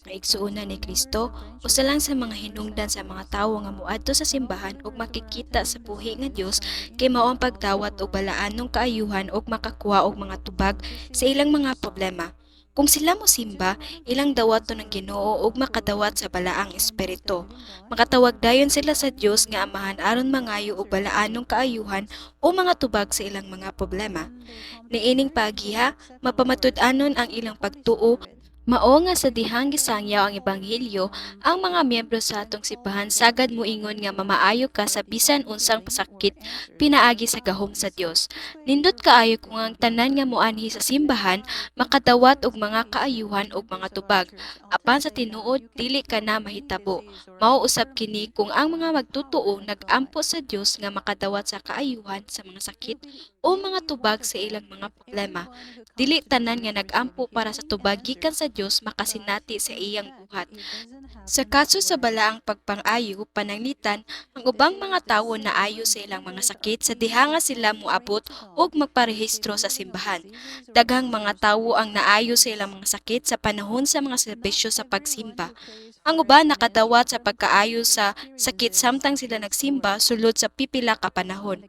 Kaigsuonan ni Kristo, usa lang sa mga hinungdan sa mga tawo nga moadto sa simbahan ug makikita sa buhi nga Dios kay mao ang pagdawat og balaanong kaayuhan ug makakuha og mga tubag sa ilang mga problema. Kung sila mosimba, ilang dawaton ang Ginoo ug makadawat sa Balaang Espiritu. Makatawag dayon sila sa Dios nga Amahan aron mangayo og balaanong kaayuhan o mga tubag sa ilang mga problema. Niining paagiha, mapamatud-anon ang ilang pagtuo. Mao nga sa dihang gisangyaw ang ebanghelyo, ang mga miyembro sa atong simbahan sagad moingon nga mamaayo ka sa bisan unsang pasakit pinaagi sa gahom sa Dios. Nindot kaayo kung ang tanan nga moanhi sa simbahan makadawat og mga kaayuhan ug mga tubag. Apan sa tinuod, dili kana mahitabo. Mao usab kini kung ang mga magtutoo nag-ampo sa Dios nga makadawat sa kaayuhan sa mga sakit o mga tubag sa ilang mga problema. Dili tanan nga nag-ampo para sa tubag gikan sa Dios makasinati sa iyang buhat. Sa kaso sa balaang pagpang-ayo, pananglitan, ang ubang mga tawo naayo sa ilang mga sakit sa diha nga sila moabot ug magparehistro sa simbahan. Daghang mga tawo ang naayo sa ilang mga sakit sa panahon sa mga serbisyo sa pagsimba. Ang uban nakadawat sa pagkaayo sa sakit samtang sila nagsimba sulod sa pipila ka panahon.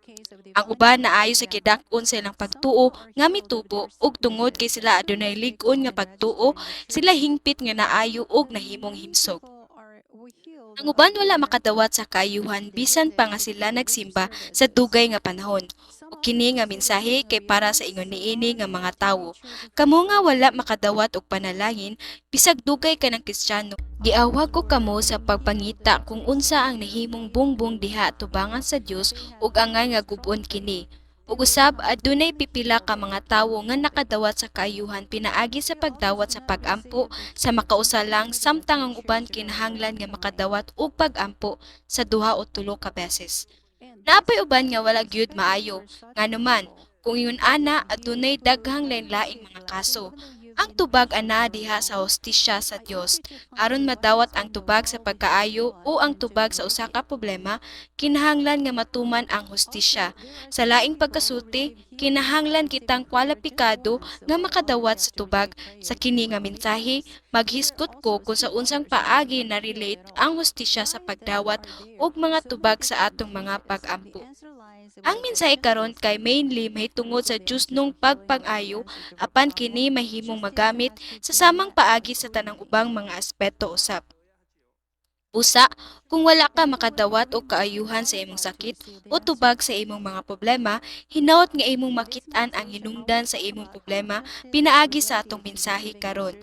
Ang uban naayo sa gidak-on sa ilang pagtuo nga mitubo ug tungod kay sila adunay lig-on nga pagtuo, sila hingpit nga naayo ug nahimong himsog. Ang uban wala makadawat sa kaayuhan bisan pa nga sila nagsimba sa dugay nga panahon. Ug kini nga mensahe kay para sa ingon niini nga mga tawo. Kamo nga wala makadawat og panalangin bisag dugay ka ng Kristiyano, giawhag ko kamo sa pagpangita kung unsa ang nahimong bungbong diha atubangan sa Dios ug angay nga gub-on kini. Ug usab adunay pipila ka mga tawo nga nakadawat sa kaayuhan pinaagi sa pagdawat sa pag-ampo sa makausa lang, samtang ang uban kinahanglan nga makadawat og pag-ampo sa duha o tulo ka beses. Naa pay uban nga wala gyud maayo. Nganuman, kung ingon ana, adunay daghang lain-laing mga kaso. Ang tubag anaa diha sa hustisya sa Dios. Aron madawat ang tubag sa pagkaayo o ang tubag sa usa ka problema, kinahanglan nga matuman ang hustisya. Sa laing pagkasulti, kinahanglan kitang kwalipikado nga makadawat sa tubag. Sa kini nga mensahe, maghisgot ko kung sa unsang paagi na relate ang hustisya sa pagdawat og mga tubag sa atong mga pag-ampo. Ang mensahe karon kay mainly mahitungod sa Diyosnong pagpang-ayo, apan kini mahimong magamit sa samang paagi sa tanang ubang mga aspeto usab. Usa, kung wala ka makadawat og kaayuhan sa imong sakit o tubag sa imong mga problema, hinaot nga imong makit-an ang hinungdan sa imong problema pinaagi sa atong mensahe karon.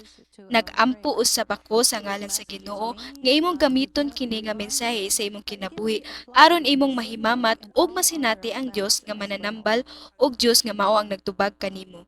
Nag-ampo usab ako sa ngalan sa Ginoo nga imong gamiton kini nga mensahe sa imong kinabuhi aron imong mahimamat ug masinati ang Dios nga mananambal ug Dios nga mao ang nagtubag kanimo.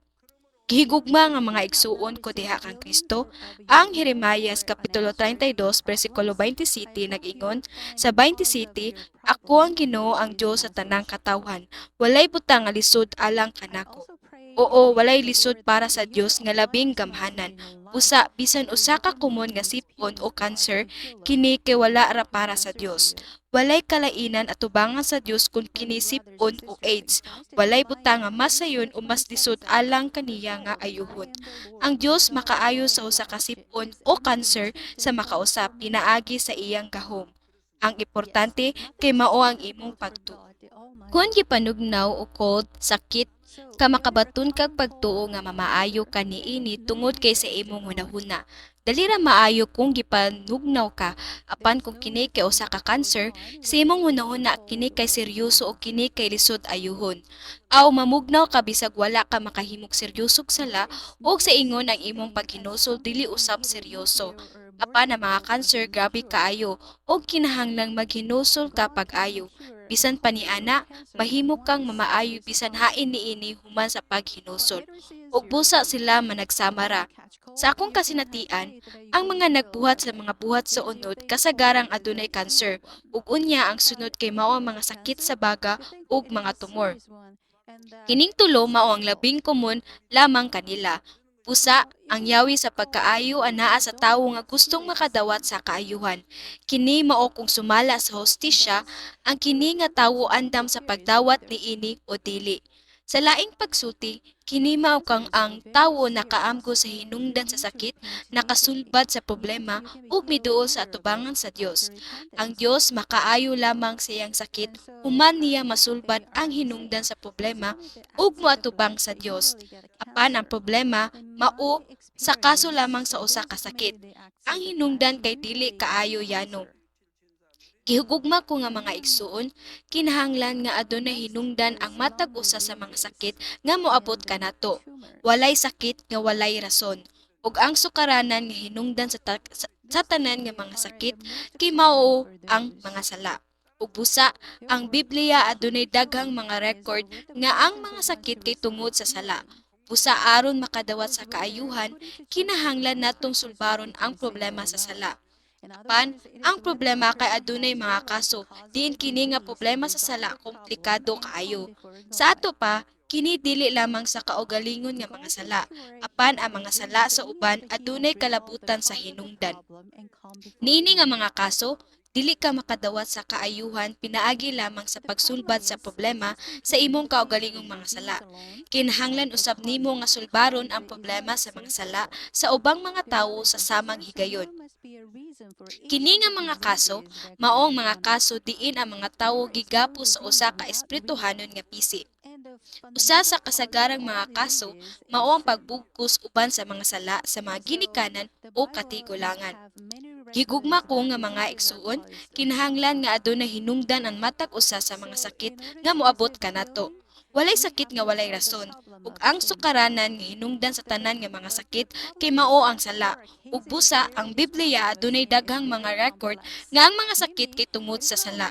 Gihigugma nga mga igsuon ko diha kang Kristo, ang Jeremias kapitulo 32 bersikulo 27 nag-ingon sa 27, "Ako ang Ginoo, ang Dios sa tanang katawhan. Walay butang nga lisod alang kanako." Oo, walay lisod para sa Dios nga labing gamhanan. Usa, bisan usa ka komon nga sipon o cancer, kini kay wala ra para sa Dios. Walay kalainan atubangan sa Dios kung kini sipon o AIDS. Walay butang nga mas sayon o mas lisod alang kaniya nga ayuhon. Ang Dios makaayo sa usa ka sipon o cancer sa makausa pinaagi sa iyang gahom. Ang importante kay mao ang imong pagtuo. Kung gipanugnaw o cold, sakit, ka makabaton kag pagtuo nga mamaayo ka niini tungod kay sa imong hunahuna. Dali ra maayo kung gipanugnaw ka, apan kung kini kay usa ka cancer, sa imong hunahuna kini kay seryoso o kini kay lisod ayuhon. Aw mamugnaw ka bisag wala ka makahimog seryosog sala ug sa ingon ang imong paghinusol dili usab seryoso. Apan ang mga cancer, grabe kaayo ug kinahanglang maghinusol ka pag-ayo. Bisan pa niana, mahimo kang mamaayo bisan hain niini human sa paghinusol. Ug busa sila managsama ra. Sa akong kasinatian, ang mga nagbuhat sa mga buhat sa unod kasagarang adunay cancer ug unya ang sunod kay mao ang mga sakit sa baga ug mga tumor. Kining tulo mao ang labing komon lamang kanila. Usa, ang yawi sa pagkaayo anaa sa tawo nga gustong makadawat sa kaayuhan. Kini mao kung sumala sa hustisya, ang kini nga tawo andam sa pagdawat niini o dili. Sa laing pagsulti, kini mao kang ang tawo nakaamgo sa hinungdan sa sakit, nakasulbad sa problema ug miduol sa atubangan sa Dios. Ang Dios makaayo lamang sa iyang sakit human niya masulbad ang hinungdan sa problema ug moatubang sa Dios. Apan ang problema mao sa kaso lamang sa usa ka sakit. Ang hinungdan kay dili kaayo yano. Gihugma ko nga mga igsuon, kinahanglan nga adunay hinungdan ang matag usa sa mga sakit nga moabot kanato. Walay sakit nga walay rason. Ug ang sukaranan nga hinungdan sa tanan nga mga sakit kay mao ang mga sala. Ug busa, ang Biblia adunay daghang mga record nga ang mga sakit kay tungod sa sala. Busa aron makadawat sa kaayuhan, kinahanglan natong sulbaron ang problema sa sala. Apan, ang problema kay adunay mga kaso diin kini nga problema sa sala komplikado kaayo. Sa ato pa, kini dili lamang sa kaugalingon nga mga sala, apan ang mga sala sa uban adunay kalabutan sa hinungdan. Niini nga mga kaso, dili ka makadawat sa kaayuhan pinaagi lamang sa pagsulbad sa problema sa imong kaugalingong mga sala. Kinahanglan usab nimo nga sulbaron ang problema sa mga sala sa ubang mga tawo sa samang higayon. Kini nga mga kaso, mao ang mga kaso diin ang mga tawo gigapos sa usa ka espirituhanon nga pisi. Usa sa kasagarang mga kaso mao ang pagbugkos uban sa mga sala sa mga ginikanan o katigulangan. Gigugma ko nga mga igsuon, kinahanglan nga adunay hinungdan ang matag usa sa mga sakit nga moabot kanato. Walay sakit nga walay rason, ug ang sukaranan nga hinungdan sa tanan nga mga sakit kay mao ang sala. Ug busa, ang Biblia adunay daghang mga record nga ang mga sakit kay tungod sa sala.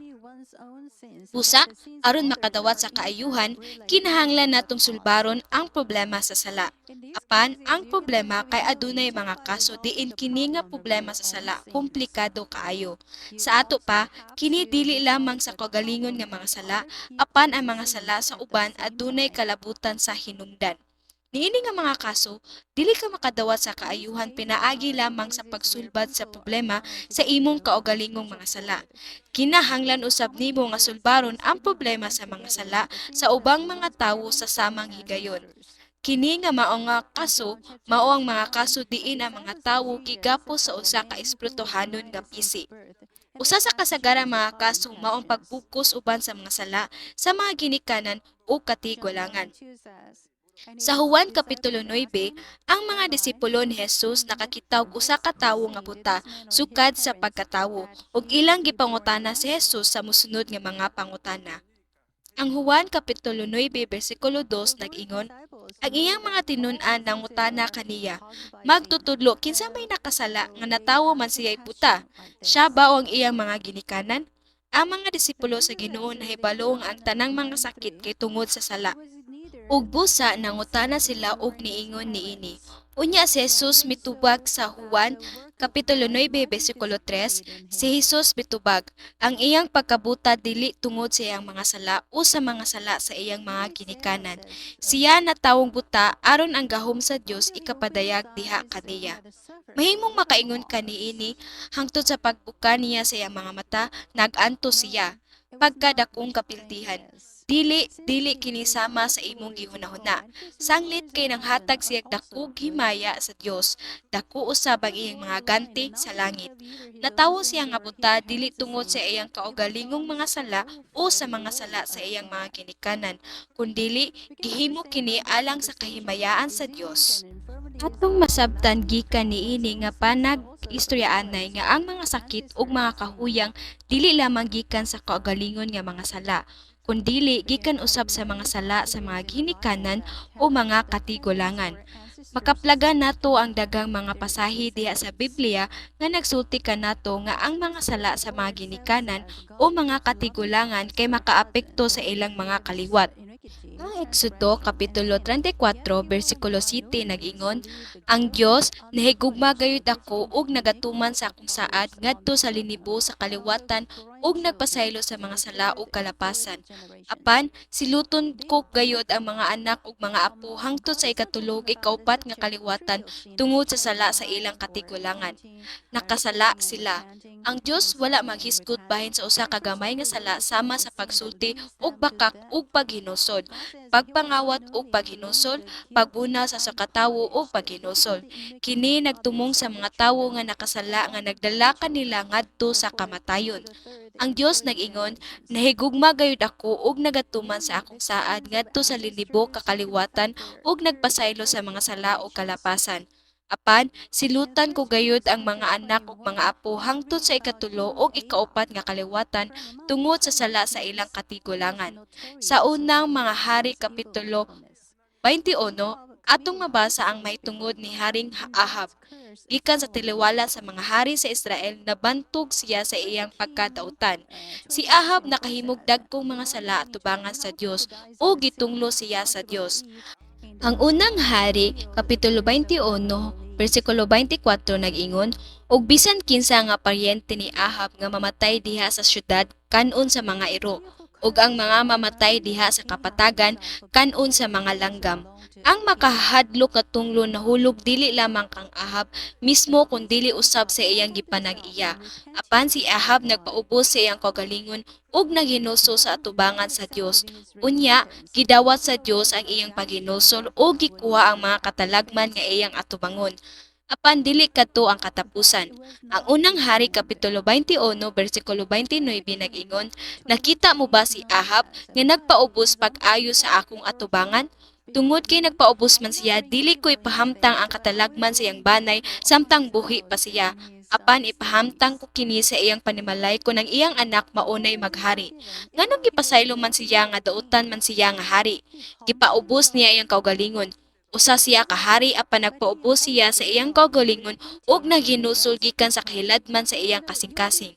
Busa, aron makadawat sa kaayuhan, kinahanglan natong sulbaron ang problema sa sala. Apan, ang problema kay adunay mga kaso diin kini nga problema sa sala komplikado kaayo. Sa ato pa, kini dili lamang sa kaugalingon nga mga sala, apan ang mga sala sa uban adunay kalabutan sa hinungdan. Niini nga mga kaso, dili ka makadawat sa kaayuhan pinaagi lamang sa pagsulbad sa problema sa imong kaugalingong mga sala. Kinahanglan usab nimo nga sulbaron ang problema sa mga sala sa ubang mga tawo sa samang higayon. Kini nga mao nga kaso mao ang mga kaso diin ang mga tawo gigapos sa usa ka espirituhanon nga pisi. Usa sa kasagarang mga kaso mao ang pagbugkos uban sa mga sala sa mga ginikanan o katigulangan. Sa Juan Kapitulo 9, ang mga disipulo ni Jesus nakakita og usa ka tawo nga buta sukad sa pagkatawo ug ilang gipangutana si Jesus sa mosunod nga mga pangutana. Ang Juan Kapitulo 9 bersikulo 2 nag-ingon, "Ang iyang mga tinun-an nangutana kaniya, 'Magtutudlo, kinsa may nakasala nga natawo man siya'y buta? Siya ba o ang iyang mga ginikanan?'" Ang mga disipulo sa Ginoo nahibalo nga ang tanang mga sakit kay tungod sa sala. Ug busa nangutana sila og niingon niini. Unya si Jesus mitubag sa Juan Kapitulo 9 bersikulo 3, si Jesus mitubag, "Ang iyang pagkabuta dili tungod sa iyang mga sala o sa mga sala sa iyang mga ginikanan. Siya natawong buta aron ang gahom sa Dios ikapadayag diha kaniya." Mahimong makaingon ka niini, hangtod sa pagbuka niya sa iyang mga mata, nag-antos siya pagkadakong kapildihan. Dili, dili kini sama sa imong gihunahuna. Sanglit kay nanghatag siyag dakog himaya sa Dios, dako usab ang iyang mga ganti sa langit. Natawo siya nga buta dili tungod sa iyang kaugalingong mga sala o sa mga sala sa iyang mga ginikanan, kundili gihimo kini alang sa kahimayaan sa Dios. Atong masabtan gikan niini nga panag-istoryaanay nga ang mga sakit ug mga kahuyang dili lamang gikan sa kaugalingon nga mga sala, kundili gikan usab sa mga sala sa mga ginikanan o mga katigulangan. Makaplagan nato ang daghang mga pasahe diha sa Biblia nga nagsulti kanato nga ang mga sala sa mga ginikanan o mga katigulangan kay makaapekto sa ilang mga kaliwat. Ang Exodo Kapitulo 34 bersikulo 7 nag-ingon, "Ang Dios nahigugma gayud ako ug nagatuman sa akong saad ngadto sa linibo sa kaliwatan ug nagpasaylo sa mga sala ug kalapasan. Apan siluton ko gayod ang mga anak ug mga apo hangtod sa ikatulo ug ikaupat nga kaliwatan tungod sa sala sa ilang katigulangan. Nakasala sila. Ang Dios wala maghisgot bahin sa usa ka gamay nga sala sama sa pagsulti ug bakak ug paghinusol, pagpangawat ug paghinusol, pagbuna sa usa ka tawo ug paghinusol. Kini nagtumong sa mga tawo nga nakasala nga nagdala kanila ngadto sa kamatayon. Ang Dios nag-ingon, "Nahigugma gayud ako ug nagatuman sa akong saad ngadto sa linibo ka kaliwatan ug nagpasaylo sa mga sala ug kalapasan. Apan silutan ko gayud ang mga anak ug mga apo hangtod sa ikatulo ug ikaupat nga kaliwatan tungod sa sala sa ilang katigulangan." Sa Unang Mga Hari kapitulo 21, atong mabasa ang mahitungod ni Haring Ahab. Gikan sa taliwala sa mga hari sa Israel, nabantog siya sa iyang pagkadautan. Si Ahab nakahimog dagkong mga sala atubangan sa Dios o gitunglo siya sa Dios. Ang Unang Hari, Kapitulo 21, versikulo 24 nag-ingon, "Ug bisan kinsa nga paryente ni Ahab nga mamatay diha sa syudad, kan-on sa mga iro, ug ang mga mamatay diha sa kapatagan, kan-on sa mga langgam." Ang makahadlok nga tunglo nahulog dili lamang kang Ahab mismo kun dili usab sa iyang gipanag-iya. Apan si Ahab nagpaubos sa iyang kaugalingon ug naghinusol sa atubangan sa Dios. Unya, gidawat sa Dios ang iyang paghinusol ug gikuha ang mga katalagman nga iyang atubangon. Apan dili kadto ang katapusan. Ang Unang Hari kapitulo 21 bersikulo 29 nag-ingon, "Nakita mo ba si Ahab nga nagpaubos pag-ayo sa akong atubangan? Tungod kay nagpaubos man siya, dili ko ipahamtang ang katalagman sa iyang banay samtang buhi pa siya. Apan ipahamtang ko kini sa iyang panimalay kon ang iyang anak maunay maghari." Nganong gipasaylo man siya nga dautan man siya nga hari? Gipaubos niya iyang kaugalingon. Usa siya ka hari, apan nagpaubos siya sa iyang kaugalingon ug naghinusol gikan sa kahiladman sa iyang kasing-kasing.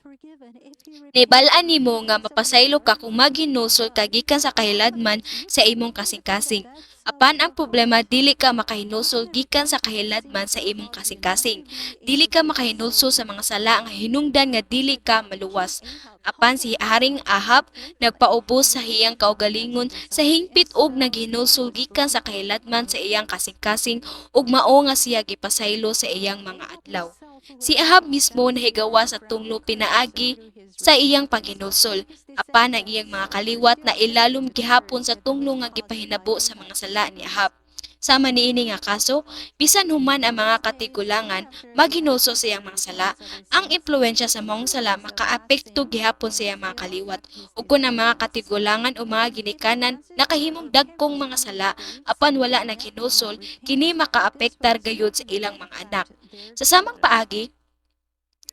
Naibal-an nimo nga mapasaylo ka kung maghinusol ka gikan sa kahiladman sa imong kasing-kasing. Apan ang problema, dili ka makahinusol gikan sa kahiladman sa imong kasing-kasing. Dili ka makahinulsol sa mga sala nga hinungdan nga dili ka maluwas. Apan si Haring Ahab nagpaubos sa iyang kaugalingon sa hingpit ug naghinulsol gikan sa kahiladman sa iyang kasing-kasing ug mao nga siya gipasaylo sa iyang mga adlaw. Si Ahab mismo nahigawa sa tunglo pinaagi sa iyang paghinulsol. Apan ang iyang mga kaliwat na ilalom gihapon sa tunglo nga gipahinabo sa mga sala ni Ahab. Sama niini nga kaso, bisan human ang mga katigulangan maghinulsol sa iyang mga sala, ang impluwensya sa maong sala makaapekto gihapon sa iyang mga kaliwat. Ug kon ang mga katigulangan o mga ginikanan nakahimong dagkong mga sala apan wala naghinulsol, kini makaapektar gayud sa ilang mga anak. Sa samang paagi,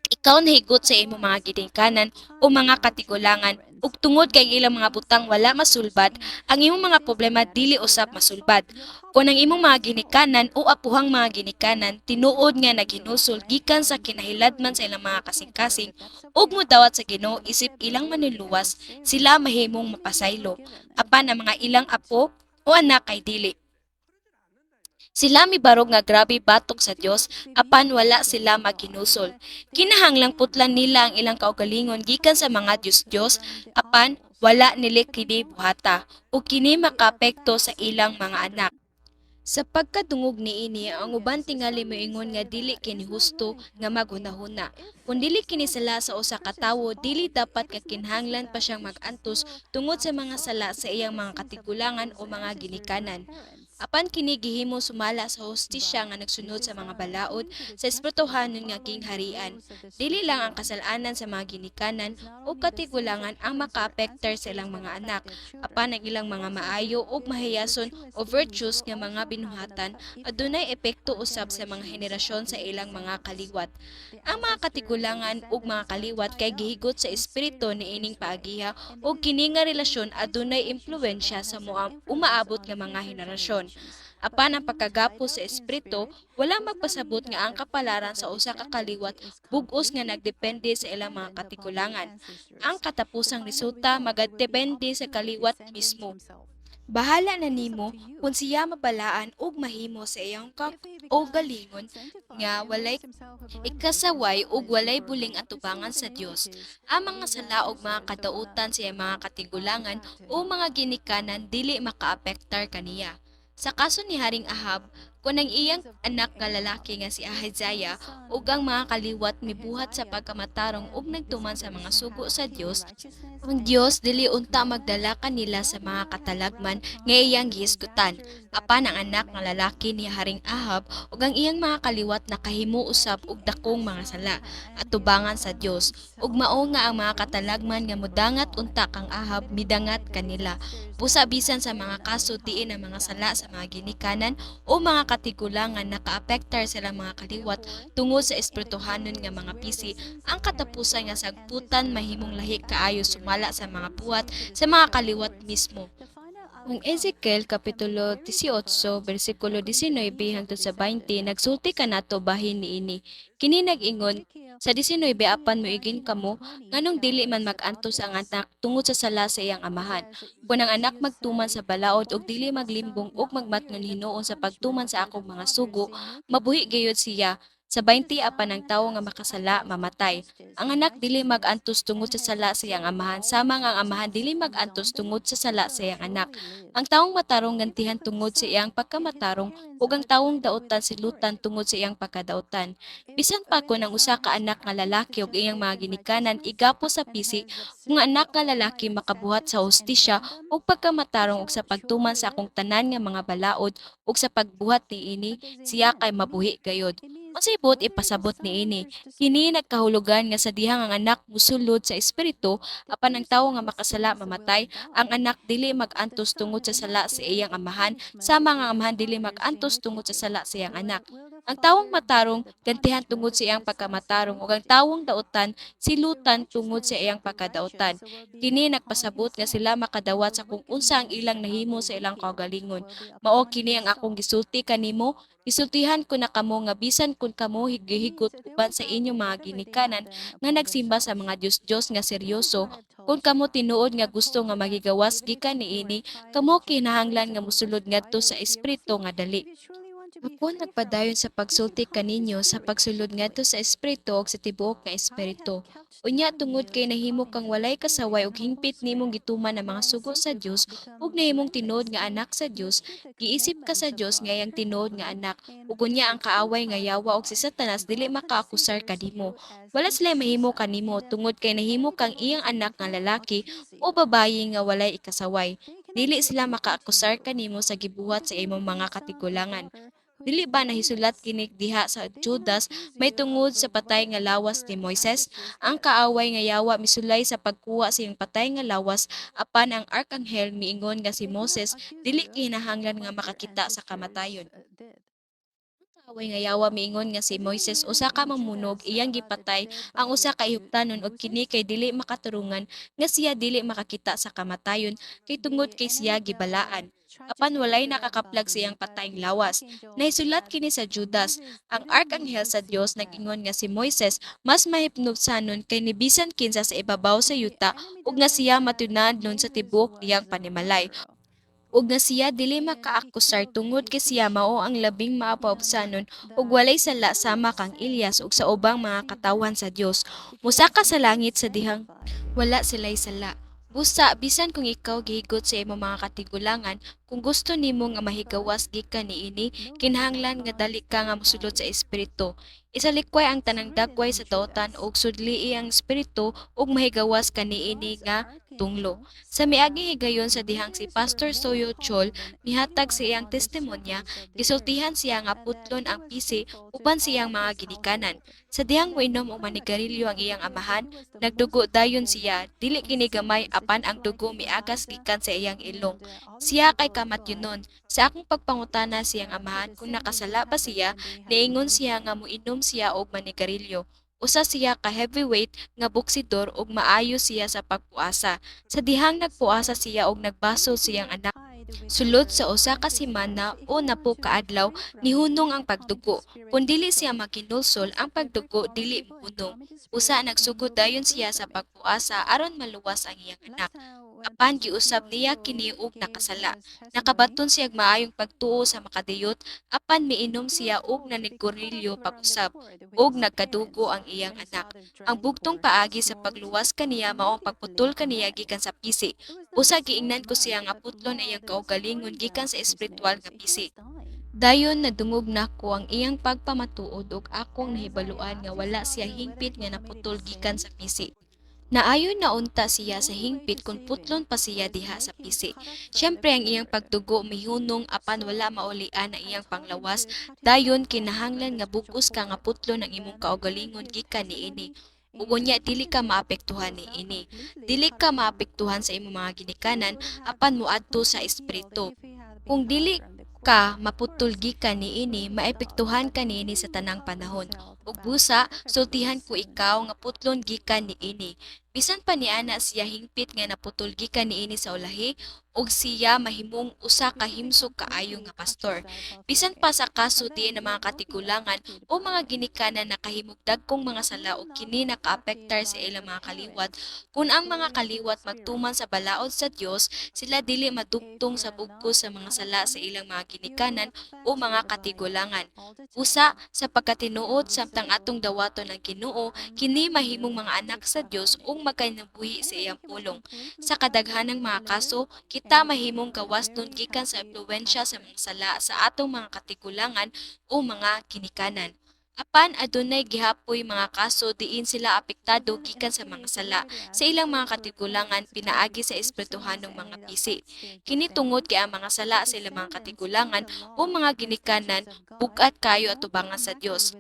ikaw nahigot sa imong mga ginikanan o mga katigulangan ug tungod kay ang ilang mga butang wala masulbad, ang imong mga problema dili usab masulbad. Kon ang imong mga ginikanan o apuhang mga ginikanan tinuod nga naghinulsol gikan sa kinahiladman sa ilang mga kasing-kasing ug modawat sa Ginoo isip ilang Manluluwas, sila mahimong mapasaylo. Apan ang mga ilang apo o anak kay dili. Sila mibarog nga grabe batok sa Dios, apan wala sila maghinulsol. Kinahanglang putlan nila ang ilang kaugalingon gikan sa mga Dios-Dios, apan wala nila kini buhata ug kini makaapekto sa ilang mga anak. Sa pagkadungog niini, ang uban tingali moingon nga dili kini husto nga maghunahuna. Kung dili kini sala sa usa ka tawo, dili dapat nga kinahanglan pa siyang mag-antos tungod sa mga sala sa iyang mga katigulangan o mga ginikanan. Apan kini gihimo sumala sa hustisya nga nagsunod sa mga balaod sa espirituhanon nga gingharian. Dili lang ang kasalanan sa mga ginikanan o katigulangan ang makaapektar sa ilang mga anak, apan ang ilang mga maayo ug mahiyason o virtues nga mga binuhatan adunay epekto usab sa mga henerasyon sa ilang mga kaliwat. Ang mga katigulangan ug mga kaliwat kay gihigot sa espiritu niining paagiha ug kini nga relasyon adunay impluwensya sa umaabot nga mga henerasyon. Apan ang pagkagapos sa espiritu wala magpasabot nga ang kapalaran sa usa ka kaliwat bug-os nga nagdepende sa ilang mga katigulangan. Ang katapusang resulta magadepende sa kaliwat mismo. Bahala na nimo kung siya mabalaan ug mahimo sa iyang kaugalingon nga walay ikasaway ug walay buling atubangan sa Dios. Ang mga sala ug mga kadautan sa iyang mga katigulangan o mga ginikanan dili makaapektar kaniya. Sa kaso ni Haring Ahab, kung ang iyang anak nga lalaki nga si Ahaziah ug ang mga kaliwat mibuhat sa pagkamatarong ug nagtuman sa mga sugo sa Dios, ang Dios dili unta magdala kanila sa mga katalagman nga iyang gihisgutan. Apan ang anak nga lalaki ni Haring Ahab ug ang iyang mga kaliwat nakahimo usab og dakong mga sala atubangan sa Dios, ug mao nga ang mga katalagman nga modangat unta kang Ahab midangat kanila. Busa bisan sa mga kaso diin ang mga sala sa mga ginikanan o mga katigulangan nakaapektar sa ilang mga kaliwat tungod sa espirituhanon nga mga pisi, ang katapusan nga sagputan mahimong lahi kaayo sumala sa mga buhat sa mga kaliwat mismo. Ang Ezekiel kapitulo 18 bersikulo 19 hangtod sa 20 nagsulti kanato bahin niini. Kini nag-ingon sa 19, "Apan moingin kamo, nganong dili man mag-antos ang anak tungod sa sala sa iyang amahan? Kun ang anak magtuman sa balaod ug dili maglimbong ug magmatngon hinuon sa pagtuman sa akong mga sugo, mabuhi gayud siya." Sa 20, "Apan ang tawo nga makasala mamatay. Ang anak dili mag-antos tungod sa sala sa iyang amahan, sama nga ang amahan dili mag-antos tungod sa sala sa iyang anak. Ang taong matarong gantihan tungod sa iyang pagkamatarong, ug ang taong dautan silutan tungod sa iyang pagkadautan. Bisan pa kon ang usa ka anak nga lalaki ug iyang mga ginikanan igapos sa pisi, kung ang anak nga lalaki makabuhat sa hustisya ug pagkamatarong ug sa pagtuman sa akong tanan nga mga balaod ug sa pagbuhat niini, siya kay mabuhi gayod." Unsay buot ipasabot niini? Kini nagkahulugan nga sa dihang ang anak mosulod sa espiritu apan ang tawo nga makasala mamatay, ang anak dili mag-antos tungod sa sala sa iyang amahan, sama nga ang amahan dili mag-antos tungod sa sala sa iyang anak. Ang tawong matarong gantihan tungod sa iyang pagkamatarong ug ang tawong dautan silutan tungod sa iyang pagkadautan. Kini nagpasabot nga sila makadawat sa kung unsa ang ilang nahimo sa ilang kaugalingon. Mao kini ang akong gisulti kanimo, gisultihan ko na kamo nga bisan kun kamo gihigot uban sa inyong mga ginikanan nga nagsimba sa mga dios-dios nga seryoso, kung kamo tinuod nga gusto nga magigawas gikan niini, kamo kinahanglan nga mosulod ngadto sa espiritu nga dali. Ako nagpadayon sa pagsulti kaninyo sa pagsulod ngadto sa espiritu ug sa tibuok nga espiritu. Unya tungod kay nahimo kang walay kasaway ug hingpit nimong gituman ang mga sugo sa Dios ug nahimong tinuod nga anak sa Dios, giisip ka sa Dios nga iyang tinuod nga anak, ug unya ang kaaway nga yawa og si Satanas dili makaakusar kanimo. Wala sila mahimo kanimo tungod kay nahimo kang iyang anak nga lalaki o babayi nga walay ikasaway. Dili sila makaakusar kanimo sa gibuhat sa imong mga katigulangan. Dili ba nahisulat kini diha sa Judas may tungod sa patay nga lawas ni Moises? Ang kaaway nga yawa misulay sa pagkuha sa iyang patay nga lawas, apan ang arkanghel miingon nga si Moses dili kinahanglan nga makakita sa kamatayon. Kaaway nga yawa miingon nga si Moises usa ka mamunog, iyang gipatay ang usa ka Ehiptanon, ug kini kay dili makaturungan nga siya dili makakita sa kamatayon kay tungod kay siya gibalaan. Apan walay nakakaplag sa iyang patayng lawas. Nahisulat kini sa Judas. Ang arkanghel sa Dios nag-ingon nga si Moises mas mahipnupsanon kay ni bisan kinsa sa ibabaw sa yuta ug nga siya matunadnon sa tibuok niyang panimalay ug nga siya dili makaakusar tungod kay siya mao ang labing maapaubsanon ug walay sala sama kang Elias ug sa ubang mga katawhan sa Dios. Mosaka sa langit sa dihang wala sila'y sala. Busa, bisan kung ikaw gihigot sa imong mga katigulangan, kung gusto nimo nga mahigawas gikan niini, kinahanglan nga dali ka nga mosulod sa espiritu. Isalikway ang tanang dagway sa dautan ug sudlii ang espiritu ug mahigawas ka niini nga tunglo. Sa miaging higayon sa dihang si Pastor Soyo Chol mihatag sa iyang testimonya, gisultihan siya nga putlon ang pisi uban sa iyang mga ginikanan. Sa dihang moinom og manigarilyo ang iyang amahan, nagdugo dayon siya, dili kini gamay apan ang dugo miagas gikan sa iyang ilong. Siya kay kamatyonon. Sa akong pagpangutana sa iyang amahan kung nakasala ba siya, niingon siya nga moinom siya og manigarilyo. Usa siya ka heavyweight nga boksidor ug maayo siya sa pagpuasa. Sa dihang nagpuasa siya og nagbasol siyang anak, sulod sa usa ka semana o napo ka adlaw, nihunong ang pagdugo. Kung dili siya maghinulsol, ang pagdugo dili mohunong. Usa nagsugod dayon siya sa pagpuasa aron maluwas ang iyang anak. Apan giusab niya kini ug nakasala. Nakabaton siyag maayong pagtuo sa makadiyot, apan miinom siya og nanigurilyo pag-usab, ug nagkadugo ang iyang anak. Ang bugtong paagi sa pagluwas kaniya mao ang pagputol kaniya gikan sa pisi. Usa giingnan ko siya nga putlon ang iyang kaugalingon gikan sa espiritual nga pisi. Dayon nadungog nako ang iyang pagpamatuod ug akong nahibaluan nga wala siya hingpit nga naputol gikan sa pisi. Naayo na unta siya sa hingpit kung putlon pa siya diha sa pisi. Syempre ang iyang pagdugo mihunong, apan wala maulian ang iyang panglawas. Dayon kinahanglan nga bug-os ka nga putlon ang imong kaugalingon gikan niini. Ug unya dili ka maapektuhan niini. Dili ka maapektuhan sa imong mga ginikanan, apan moadto sa espiritu. Kung dili ka maputol gikan niini, maepektuhan ka niini sa tanang panahon. Ug busa, sultihan ko ikaw nga putlon gikan niini. Bisan pa niana siya hingpit nga naputol gikan niini sa ulahi, ug siya mahimong usa ka himsog kaayo nga pastor. Bisan pa sa kaso diin ang mga katigulangan o mga ginikanan nakahimog dagkong mga sala ug kini nakaapektar sa ilang mga kaliwat, kun ang mga kaliwat magtuman sa balaod sa Dios, sila dili madugtong sa bugkos sa mga sala sa ilang mga ginikanan o mga katigulangan. Usa, sa pagkatinuod, samtang atong dawaton ang Ginoo, kini mahimong mga anak sa Dios ug magkinabuhi sa iyang pulong. Sa kadaghanang mga kaso, kita mahimong gawas nun gikan sa impluwensya sa mga sala sa atong mga katigulangan o mga ginikanan. Apan adunay gihapoy mga kaso diin sila apektado gikan sa mga sala sa ilang mga katigulangan pinaagi sa espirituhanong mga pisi. Kini tungod kay ang mga sala sa ilang mga katigulangan o mga ginikanan bug-at kaayo atubangan sa Dios.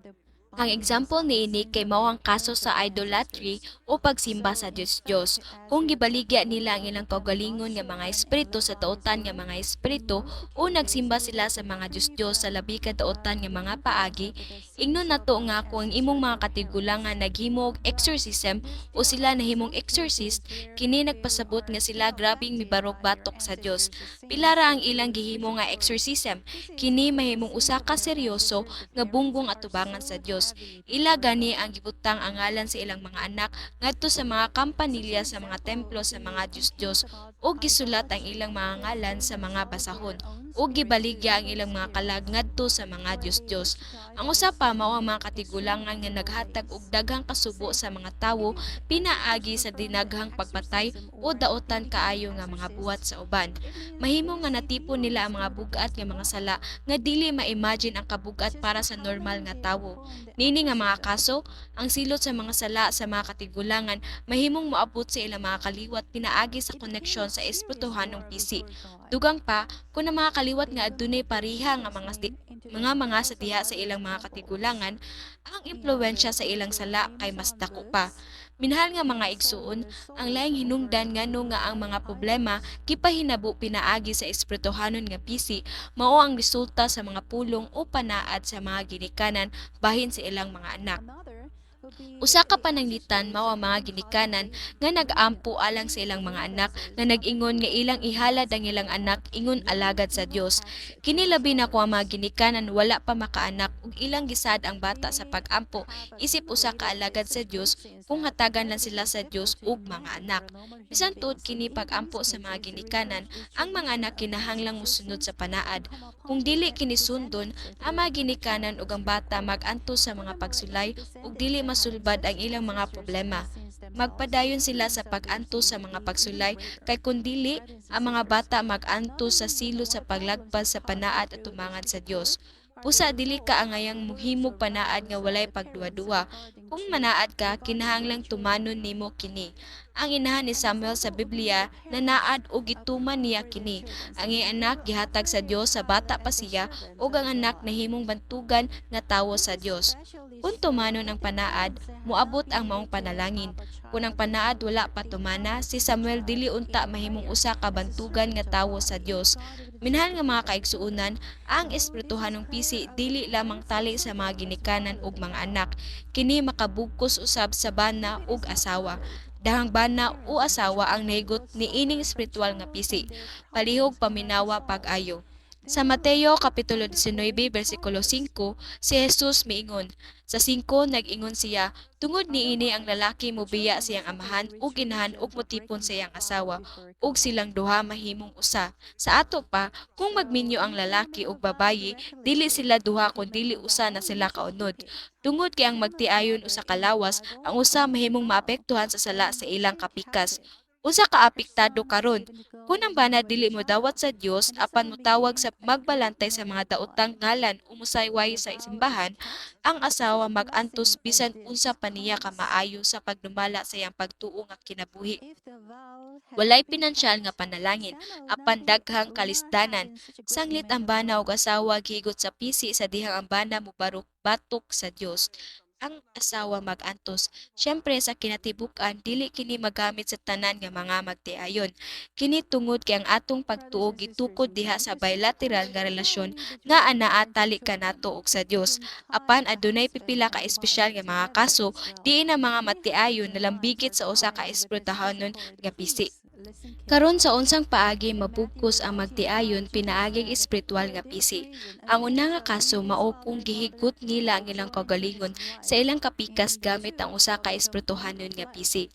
Ang example niini kay mao ang kaso sa idolatry o pagsimba sa Dios-Dios. Kung gibaligya nila ang ilang kaugalingon nga mga espiritu sa daotan nga mga espiritu o nagsimba sila sa mga Dios-Dios sa labi ka daotan nga mga paagi, ingnon nato nga kung ang imong mga katigulangan naghimo og exorcism o sila nahimong exorcist, kini nagpasabot nga sila grabing mibarog batok sa Dios. Pila ra ang ilang gihimo nga exorcism, kini mahimong usa ka seryoso nga bunggong atubangan sa Dios. Ila gani ang gibutang ang ngalan sa ilang mga anak ngadto sa mga kampanilya sa mga templo sa mga Dios-Dios ug gisulat ang ilang mga ngalan sa mga basahon ug gibaligya ang ilang mga kalag ngadto sa mga Dios-Dios. Ang usa pa mao ang mga katigulangan nga naghatag og daghang kasubo sa mga tawo pinaagi sa dinaghang pagpatay o daotan kaayo nga mga buhat sa uban. Mahimo nga natipon nila ang mga bug-at nga mga sala nga dili ma-imagine ang kabug-at para sa normal nga tawo. Niini nga mga kaso, ang silot sa mga sala sa mga katigulangan mahimong moabot sa ilang mga kaliwat pinaagi sa koneksyon sa espirituhanong pisi. Dugang pa, kung ang mga kaliwat nga adunay pareha nga mga sa diha sa ilang mga katigulangan, ang impluwensya sa ilang sala kay mas dako pa. Minahal nga mga igsuon, ang laing hinungdan ngano nga ang mga problema gipahinabo pinaagi sa espirituhanon nga pisi mao ang resulta sa mga pulong o panaad sa mga ginikanan bahin sa ilang mga anak. Usa ka pananglitan mao ang mga ginikanan nga nag-ampo alang sa ilang mga anak nga nag-ingon nga ilang ihalad ang ilang anak ingon alagad sa Dios. Kini labi na kung ang mga ginikanan wala pa makaanak ug ilang gisaad ang bata sa pag-ampo isip usa ka alagad sa Dios kung hatagan lang sila sa Dios og mga anak. Bisan tuod kini pag-ampo sa mga ginikanan, ang mga anak kinahanglang mosunod sa panaad. Kung dili kini sundon, ang mga ginikanan ug ang bata mag-antos sa mga pagsulay ug dili masulbad ang ilang mga problema. Magpadayon sila sa pag-antos sa mga pagsulay kay kun dili, ang mga bata mag-antos sa silot sa paglagpas sa panaad atumangan sa Dios. Busa dili ka angayang mohimog panaad nga walay pagduha-duha. Kung manaad ka, kinahanglang tumanon nimo kini. Ang inahan ni Samuel sa Biblia nanaad ug gituman niya kini. Ang iyang anak gihatag sa Dios sa bata pa siya ug ang anak nahimong bantugan nga tawo sa Dios. Kung tumanon ang panaad, moabot ang maong panalangin. Kung ang panaad wala pa tumana, si Samuel dili unta mahimong usa ka bantugan nga tawo sa Dios. Minahal nga mga kaigsuonan, ang espirituhanong pisi dili lamang tali sa mga ginikanan ug mga anak. Kini makabugkos usab sa bana ug asawa. Dahang bana o asawa ang nahigot niining espiritual nga pisi. Palihog paminawa pag-ayo. Sa Mateo kapitulo 19 bersikulo 5, si Jesus miingon. Sa 5 nag-ingon siya, "Tungod niini ang lalaki mobiya sa iyang amahan ug inahan ug motipon sa iyang asawa, ug silang duha mahimong usa." Sa ato pa, kung magminyo ang lalaki ug babayi, dili sila duha kundili usa na sila kaunod. Tungod kay ang magtiayon usa ka lawas, ang usa mahimong maapektuhan sa sala sa ilang kapikas. Unsa ka apektado karon? Kung ang bana dili modawat sa Dios apan motawag sa magbalantay sa mga daotang ngalan o mosayway sa simbahan, ang asawa mag-antos bisan unsa pa niya kamaayo sa pagdumala sa iyang pagtuo nga kinabuhi. Walay pinansyal nga panalangin, apan daghang kalisdanan. Sanglit ang bana ug asawa gihigot sa pisi sa dihang ang bana mobarok batok sa Dios, ang asawa mag-antos. Syempre, sa kinatibuk-an dili kini magamit sa tanan nga mga magtiayon. Kini tungod kay ang atong pagtuo gitukod diha sa bilateral nga relasyon nga anaa tali kanato ug sa Dios. Apan adunay pipila ka espesyal nga mga kaso diin ang mga magtiayon nalambigit sa usa ka espirituhanon nga pisi. Karon, sa unsang paagi mabugkos ang magtiayon pinaaging espiritual nga pisi? Ang una nga kaso mao kung gihigot nila ang ilang kaugalingon sa ilang kapikas gamit ang usa ka espirituhanon nga pisi.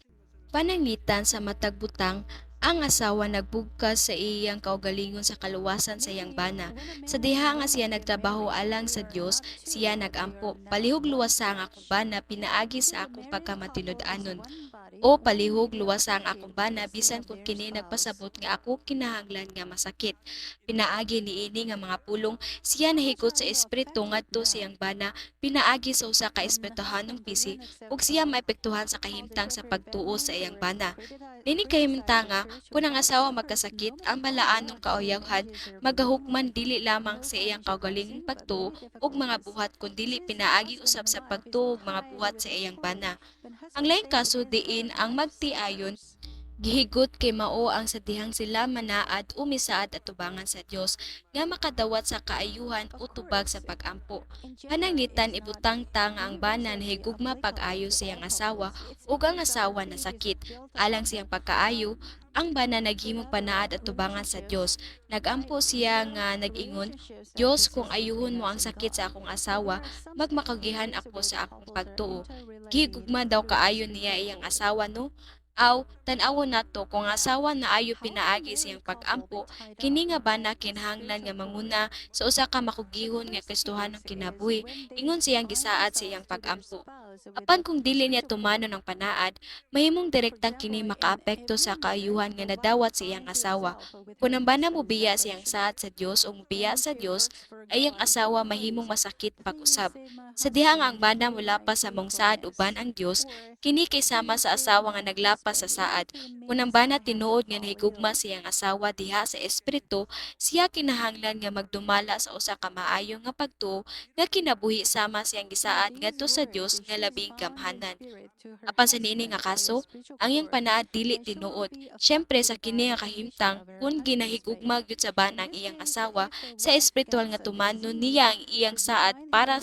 Pananglitan, sa matag butang, ang asawa nagbugkas sa iyang kaugalingon sa kaluwasan sa iyang bana. Sa diha nga siya nagtrabaho alang sa Dios, siya nagampo, "Palihog luwasa ang akong bana pinaagi sa akong pagkamatinud-anon." O "Palihog luwasa ang akong bana bisan kung kini nagpasabot nga ako kinahanglan nga masakit." Pinaagi niini nga mga pulong, siya nahigot sa espiritu ngadto sa iyang bana pinaagi sa usa ka espirituhanong pisi ug siya maepektuhan sa kahimtang sa pagtuo sa iyang bana. Nining kahimtanga, kung ang asawa magkasakit, ang balaanong kauyawhan magahukman dili lamang sa iyang kaugalingong pagtuo ug mga buhat kundili pinaagi usab sa pagtuo ug mga buhat sa iyang bana. Ang laing kaso diin ang magtiayon gihigot kay mao ang sa dihang sila manaad o misaad atubangan sa Dios nga makadawat sa kaayuhan o tubag sa pag-ampo. Pananglitan, ibutang ta nga ang bana nahigugma pag-ayo sa iyang asawa ug ang asawa nasakit. Alang sa iyang pagkaayo, ang bana naghimong panaad atubangan sa Dios. Nagampo siya nga nag-ingon, "Dios, kung ayuhon mo ang sakit sa akong asawa, magmakagihan ako sa akong pagtuo." Gihigugma daw kaayo niya iyang asawa, no? Aw, tan-awon nato kung ang asawa naayo pinaagi sa iyang pag-ampo, kini nga bana kinahanglan nga manguna sa usa ka makugihon nga Kristohanong kinabuhi ingon siyang gisaad sa iyang pag-ampo. Apan kung dili niya tumanon ang panaad, mahimong direktang kini makaapekto sa kaayuhan nga nadawat sa iyang asawa. Kung ang bana mobiya sa iyang saad sa Dios o mobiya sa Dios, ay ang asawa mahimong masakit pag-usab. Sa diha nga ang bana molapas sa maong saad uban ang Dios, kini kay sama sa asawa nga naglapas sa saad. Kung ang bana tinuod nga nahigugma sa iyang asawa diha sa espiritu, siya kinahanglan nga magdumala sa usa ka maayo nga pagtuo nga kinabuhi sama sa iyang gisaad ngadto sa Dios nga labing gamhanan. Apan sa niini nga kaso, ang iyang panaad dili tinuod. Syempre, sa kini nga kahimtang, kung ginahigugma gyud sa bana ang iyang asawa sa espiritual nga tumanon niya ang iyang saad para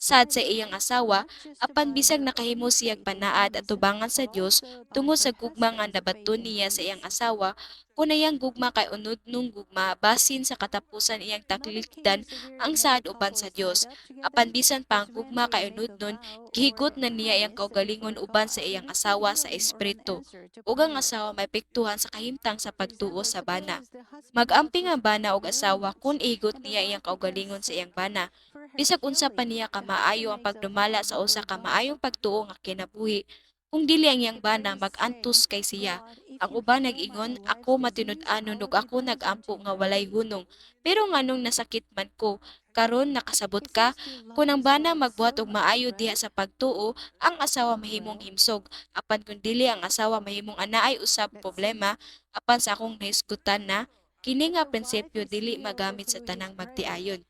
sad sa iyang asawa, apan bisag nakahimo siyang panaad atubangan sa Dios tungod sa gugma nga nabaton niya sa iyang asawa, kun iyang gugma kay unodnong gugma, basin sa katapusan iyang taklikdan ang saad uban sa Dios. Apan bisan pa ang gugma kay unodnon, gihigot na niya iyang kaugalingon uban sa iyang asawa sa espiritu. Ug ang asawa maepektuhan sa kahimtang sa pagtuo sa bana. Mag-amping ang bana og asawa kung ihigot niya iyang kaugalingon sa iyang bana. Bisag unsa pa niya kamaayo ang pagdumala sa usa ka maayong pagtuo nga kinabuhi, kung dili ang iyang bana, mag-antos kay siya. Ang uban nag-ingon, "Ako matinud-anon ug ako nag-ampo nga walay hunong. Pero nganong nasakit man ko?" Karon nakasabot ka? Kung ang bana magbuhat og maayo diha sa pagtuo, ang asawa mahimong himsog. Apan kung dili, ang asawa mahimong anaay usab problema. Apan sa akong nahisgutan na, kini nga prinsipyo dili magamit sa tanang magtiayon.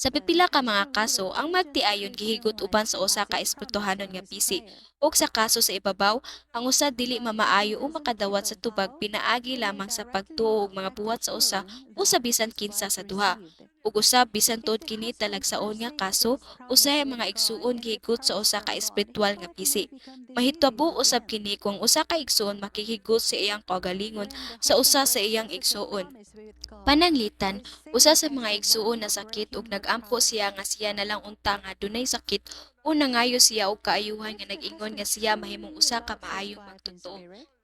Sa pipila ka mga kaso, ang magtiayon gihigot uban sa usa ka espirituhanon nga pisi. Ug sa kaso sa ibabaw, ang usa dili mamaayo o makadawat sa tubag pinaagi lamang sa pagtuo og mga buhat sa usa o sa bisan kinsa sa duha. Ug usab bisan tuod kini talagsaon nga kaso, usahay ang mga igsuon gihigot sa usa ka espiritual nga pisi. Mahitabo usab kini kung usa ka igsuon makighigot sa iyang kaugalingon sa usa sa iyang igsuoon. Pananglitan, usa sa mga igsuon nasakit ug nag-ampo siya nga siya na lang unta nga adunay sakit o nangayo siya og kaayuhan nga nag-ingon nga siya mahimong usa ka maayong magtotoo.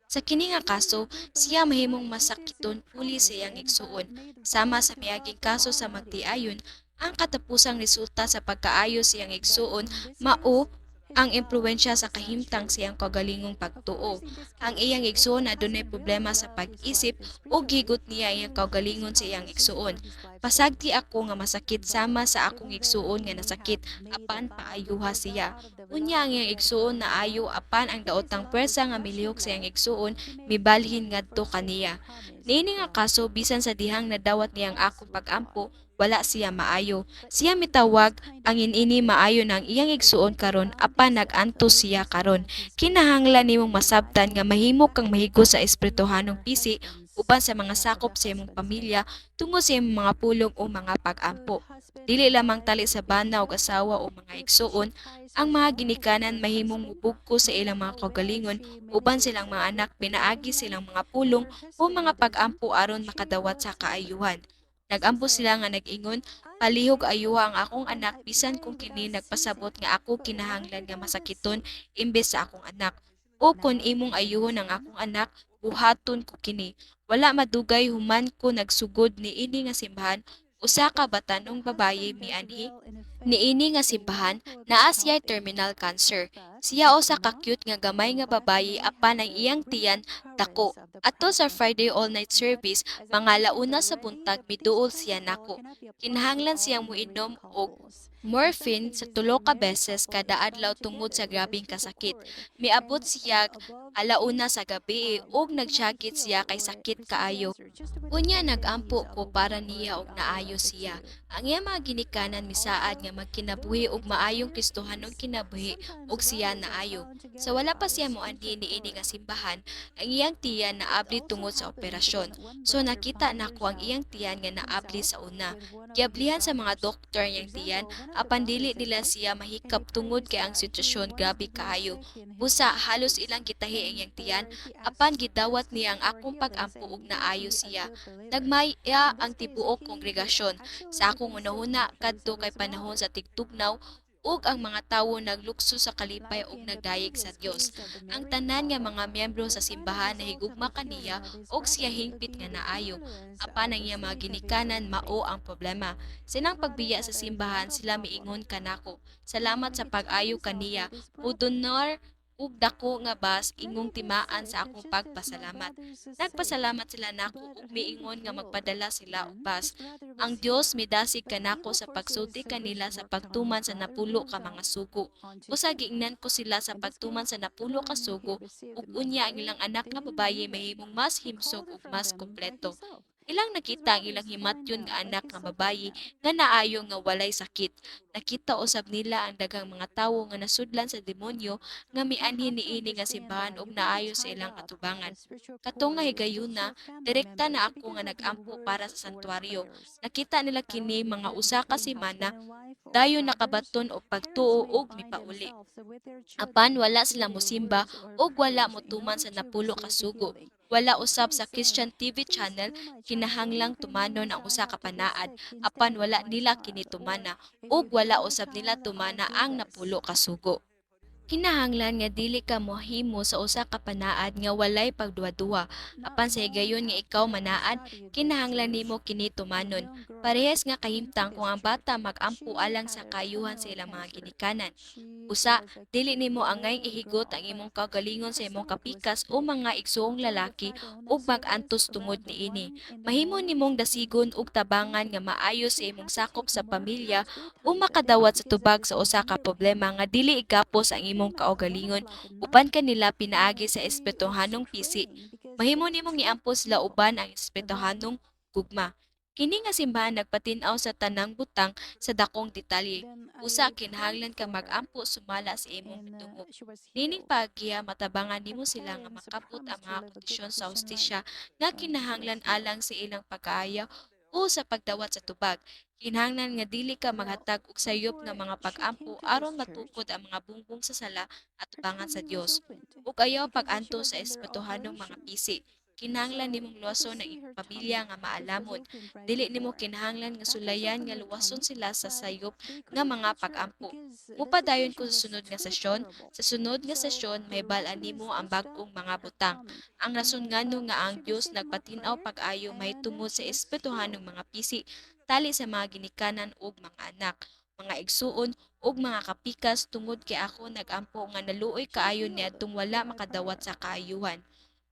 Sa kini nga kaso, siya mahimong masakiton puli sa iyang igsuon. Sama sa miaging kaso sa magtiayon, ang katapusang resulta sa pagkaayo sa iyang igsuon mao ang impluwensya sa kahimtang sa iyang kaugalingong pagtuo. Ang iyang igsuon adunay problema sa pag-isip ug gihigot niya iyang kaugalingon sa iyang igsuon. Pasagdi ako nga masakit sama sa akong igsuon nga nasakit apan paayuha siya. Unya ang iyang igsuon naayo apan ang daotang pwersa nga milihok sa iyang igsuon mibalhin ngadto kaniya. Niini nga kaso, bisan sa dihang nadawat niya ang akong pag-ampo, wala siya maayo. Siya mitawag ang inini maayo na ang iyang igsuon karon apan nag-antos siya karon. Kinahanglan nimong masabtan nga mahimo kang mahigot sa espirituhanong pisi uban sa mga sakop sa imong pamilya tungod sa imong mga pulong o mga pag-ampo. Dili lamang tali sa bana og asawa o mga igsuon, ang mga ginikanan mahimong mubugko sa ilang mga kaugalingon uban silang mga anak pinaagi silang mga pulong o mga pag-ampo aron makadawat sa kaayuhan. Nag-ampo sila nga nag-ingon, "Palihog ayuha ang akong anak bisan kung kini nagpasabot nga ako kinahanglan nga masakiton imbes sa akong anak. O kon imong ayuhon ang akong anak, buhaton ko kini." Wala madugay human ko nagsugod niini nga simbahan, usa ka batan-ong babaye mianhi niini nga simbahan, naa siya'y terminal cancer. Siya usa ka cute nga gamay nga babaye apan ang iyang tiyan dako. Adto sa Friday all night service, mga alauna sa buntag miduol siya nako. Kinahanglan siyang moinom og morphine sa 3 ka beses kada adlaw tungod sa grabeng kasakit. Miabot siya alauna sa gabii ug nagsyagit siya kay sakit kaayo. Unya nag-ampo ko para niya ug naayo siya. Ang iyang mga ginikanan misaad nga magkinabuhi og maayong Kristohanong kinabuhi ug siya naayo. Sa wala pa siya moanhi niini nga simbahan, ang iyang tiyan naabli tungod sa operasyon. So nakita nako ang iyang tiyan nga naabli sa una. Giablihan sa mga doktor iyang tiyan apan dili nila siya mahikap tungod kay ang sitwasyon grabe kaayo. Busa halos ilang gitahi ang iyang tiyan apan gidawat niya ang akong pag-ampo ug naayo siya. Nagmaya ang tibuok kongregasyon. Sa akong hunahuna, kadto kay panahon sa tigtugnaw ug ang mga tawo naglukso sa kalipay ug nagdayeg sa Dios. Ang tanan nga mga miyembro sa simbahan nahigugma kaniya ug siya hingpit nga naayo. Apan ang iyang mga ginikanan mao ang problema. Sa pagbiya sa simbahan sila miingon kanako, "Salamat sa pag-ayo kaniya. Modonar og dako nga bus ingong timaan sa akong pagpasalamat." Nagpasalamat sila nako ug miingon nga magpadala sila og bus. Ang Dios midasig kanako sa pagsulti kanila sa pagtuman sa 10 ka mga sugo. Usa giingnan ko sila sa pagtuman sa 10 ka sugo ug unya ang ilang anak nga babaye mahimong mas himsog ug mas kumpleto. Ilang nakita ang ilang himatyon nga anak nga babaye nga naayo nga walay sakit. Nakita usab nila ang daghang mga tawo nga nasudlan sa demonyo nga mianhi niini nga simbahan ug naayo sa ilang atubangan. Kato nga higayuna, direkta na ako nga nag-ampo para sa santuario. Nakita nila kini mga usa ka semana, dayon nakabaton og pagtuo ug mipauli. Apan wala sila mosimba ug wala motuman sa 10 ka sugo. Wala usab sa Christian TV channel kinahanglang tumanon ang usa ka panaad apan wala nila kini tumana ug wala usab nila tumana ang 10 ka sugo. Kinahanglan nga dili ka mohimo sa usa ka panaad nga walay pagduha-duha apan sa higayon nga ikaw manaad, kinahanglan nimo kini tumanon. Parehas nga kahimtang kung ang bata mag-ampo alang sa kaayuhan sa ilang mga ginikanan. Usa, dili nimo angay ihigot ang imong kaugalingon sa imong kapikas o mga igsuong lalaki ug mag-antos tungod niini. Mahimo nimong dasigon ug tabangan nga maayo sa imong sakop sa pamilya o makadawat sa tubag sa usa ka problema nga dili igapos ang imong kaugalingon uban kanila pinaagi sa espirituhanong pisi. Mahimo nimong iampo sila uban ang espirituhanong gugma. Kini nga simbahan nagpatin-aw sa tanang butang sa dakong detalye. Usa, kinahanglan ka mag-ampo sumala sa imong mitungog. Niining pagiya matabangan nimo sila nga makabot ang mga kondisyon sa hustisya nga kinahanglan alang sa ilang pag-aayo O sa pagdawat sa tubag. Kinahanglan nga dili ka Well, maghatag og sayop nga before mga she came pag-ampo to aron this church, matukod ang mga bungbong sa sala her atubangan sa tummy was Dios opened ug ayaw because she pag-anto was sa under espirituhanong mga operation. pisi. Kinahanglan So nimong you could luwason ang see imong her pamilya tummy, nga which was maalamon. opened right Dili nimo before. kinahanglan nga Doctors sulayan opened nga her luwason tummy, sila sa but sayop they nga couldn't mga touch her pag-ampo. because the Mupadayon ko situation sa was sunod nga too sesyon. terrible. Sa sunod nga So sesyon, they mahibal-an rapidly nimo ang stitched up bag-ong mga her butang. tummy, Ang rason and ngano nga ang she Dios received more nagpatin-aw prayer, pag-ayo and mahitungod sa she was espirituhanong healed. mga pisi tali sa mga ginikanan ug mga anak, mga igsuon ug mga kapikas, tungod kay ako nag-ampo nga naluoy She was kaayo healed niadtong through wala my makadawat prayer. sa kaayuhan.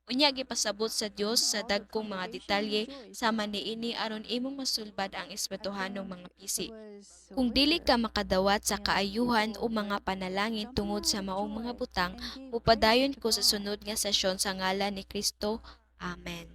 Unya gipasabot sa Dios And sa all the dagkong mga congregation detalye rejoiced. sama niini aron imong masulbad ang I espirituhanong think mga it pisi. was Kung dili winter, ka makadawat sa and kaayuhan people o mga were panalangin jumping tungod out sa of maong mga joy butang, and gave praises mupadayon to ko sa God. sunod nga sesyon sa ngalan ni Kristo. Amen.